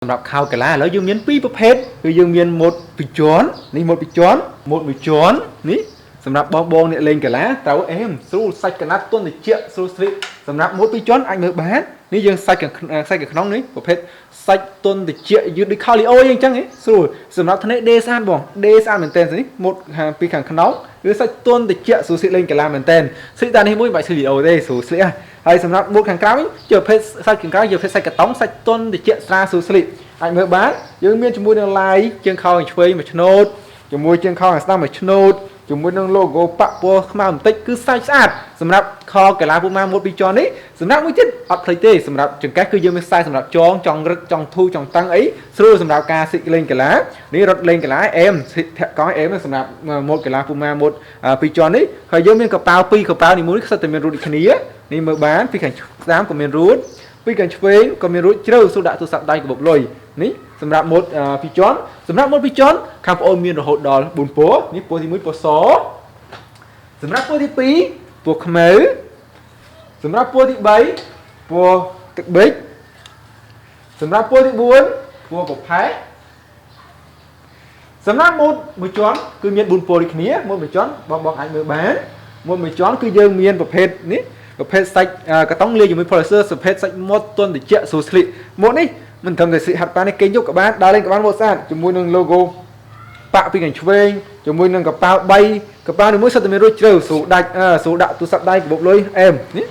សម្រាប់ខោកីឡាឥឡូវយើងមានពីរប្រភេទគឺយើងមានម៉ូតពីរជាន់នេះម៉ូតពីរជាន់ម៉ូតមួយជាន់នេះសម្រាប់បងបងអ្នកលេងកីឡាត្រូវអេមស្រួលសាច់កណាត់ទន់ត្រជាក់ស្រួលស្លៀកសម្រាប់ម៉ូតពីរជាន់អាចមើលបាននេះយើងសាច់ខាងសាច់ខាងក្នុងនេះប្រភេទសាច់ទន់ត្រជាក់យឺតដូចខោលីអូយើងអញ្ចឹងហ៎ស្រួលសម្រាប់ថ្នាក់ដេស្អាតបងដេស្អាតមែនតើនេះម៉ូតខាងពីខាងក្នុងគឺសាច់ទន់ត្រជាក់ស្រួលស្លៀកលេងកីឡាមែនតើស្លៀកតានេះមួយមិនបាច់ស្លៀកអូទេស្រួលស្លៀកហើយសម្រាប់ម៉ូតខាងក្រៅវិញជាប្រភេទសាច់ខាងក្រៅជាប្រភេទសាច់កតុងសាច់ទន់ត្រជាក់ស្រាលស្រួលស្លៀកអាចមើលបានយើងមានជាមួយនឹងឡាយជើងខោខាងឆ្វេងមួយឆ្នូតជាមួយជើងខោខាងស្ដាំមួយឆ្នូតជាមួយនឹង logo ប៉ាក់ពណ៌ខ្មៅបន្តិចគឺសាច់ស្អាតសម្រាប់ខកីឡាពូម៉ាម៉ូតពីរជាន់នេះសម្រាប់មួយទៀតអត់ភ្លេចទេសម្រាប់ចង្កេះគឺយើងមានខ្សែសម្រាប់ចងចង់រឹកចង់ធូរចង់តឹងអីស្រួលសម្រាប់ការស៊ីកលេងកីឡានេះរត់លេងកីឡាអេមធាក់កង់អេមសម្រាប់ម៉ូតកីឡាពូម៉ាម៉ូតពីរជាន់នេះហើយយើងមានកប៉ាល់ពីរកប៉ាល់នេះមួយខ្សិតតែមានរូតដូចគ្នានេះមើលបានពីខាងស្ដាំក៏មានរូតពីខាងឆ្វេងក៏មានរូតជ្រៅស្រួលដាក់ទូរស័ព្ទដៃកាបូបលុយនេះសម្រាប់ម៉ូតពីរជាន់សម្រាប់ម៉ូតពីរជាន់ខាងប្អូនមានរហូតដល់4ពណ៌នេះពណ៌ទី1ពណ៌សសម្រាប់ពណ៌ទី2ពណ៌ខ្មៅសម្រាប់ពណ៌ទី3ពណ៌ទឹកប៊ិចសម្រាប់ពណ៌ទី4ពណ៌ប្រផេះសម្រាប់ម៉ូតមួយជាន់គឺមាន4ពណ៌ដូចគ្នាម៉ូតមួយជាន់បងបងអាចមើលបានម៉ូតមួយជាន់គឺយើងមានប្រភេទនេះប្រភេទសាច់កតុងលាយជាមួយ polyester ប្រភេទសាច់ម៉ូតទន់ត្រជាក់ស្រួលស្លៀកម៉ូតនេះមិនត្រឹមតែស្លៀកហាត់ប៉ានេះគេយកក៏បានដើរលេងក៏បានម៉ូតស្អាតជាមួយនឹង logo ប៉ាក់ពីខាងឆ្វេងជាមួយនឹងកប៉ាល់3កប៉ាល់នេះមួយសិតតែមានរួចជ្រៅស្រួលដាច់ស្រួលដាក់ទូរស័ព្ទដៃកាបូបលុយអេមនេះ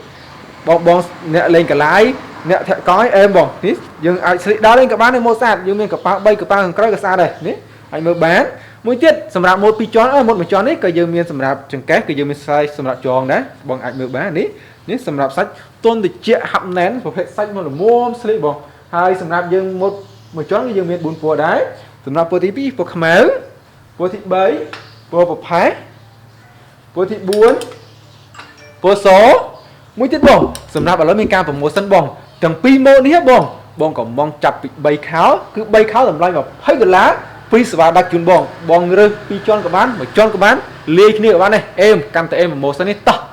បងបងអ្នកលេងកលាយអ្នកធាក់កង់អេមបងនេះយើងអាចស្លៀកដើរលេងក៏បានម៉ូតស្អាតយើងមានកប៉ាល់3កប៉ាល់ខាងក្រោយក៏ស្អាតដែរនេះអាចមើលបានមួយទៀតសម្រាប់ម៉ូតពីរជាន់អើម៉ូតមួយជាន់នេះក៏យើងមានសម្រាប់ចង្កេះក៏យើងមានខ្សែសម្រាប់ចងដែរបងអាចមើលបាននេះនេះសម្រាប់សាច់ទន់ត្រជាក់ហាប់ណែនប្រភេទសាច់មកល្មមស្លៀកបងហើយសម្រាប់យើងម៉ូតមួយជាន់គឺយើងមាន4ពណ៌ដែរសម្រាប់ពណ៌ទី2ពណ៌ខ្មៅពណ៌ទី3ពណ៌ប្រផេះពណ៌ទី4ពណ៌សមួយទៀតបងសម្រាប់ឥឡូវមានការ promotion បងទាំងពីរម៉ូតនេះបងបងក៏មងចាប់ពី3ខោគឺ3ខោតម្លៃ20ដុល្លារពីសេវាដឹកជូនបងបងរើសពីរជាន់ក៏បានមួយជាន់ក៏បានលាយគ្នាក៏បានដែរអេមកាន់តែអេម promotion នេះតោះ។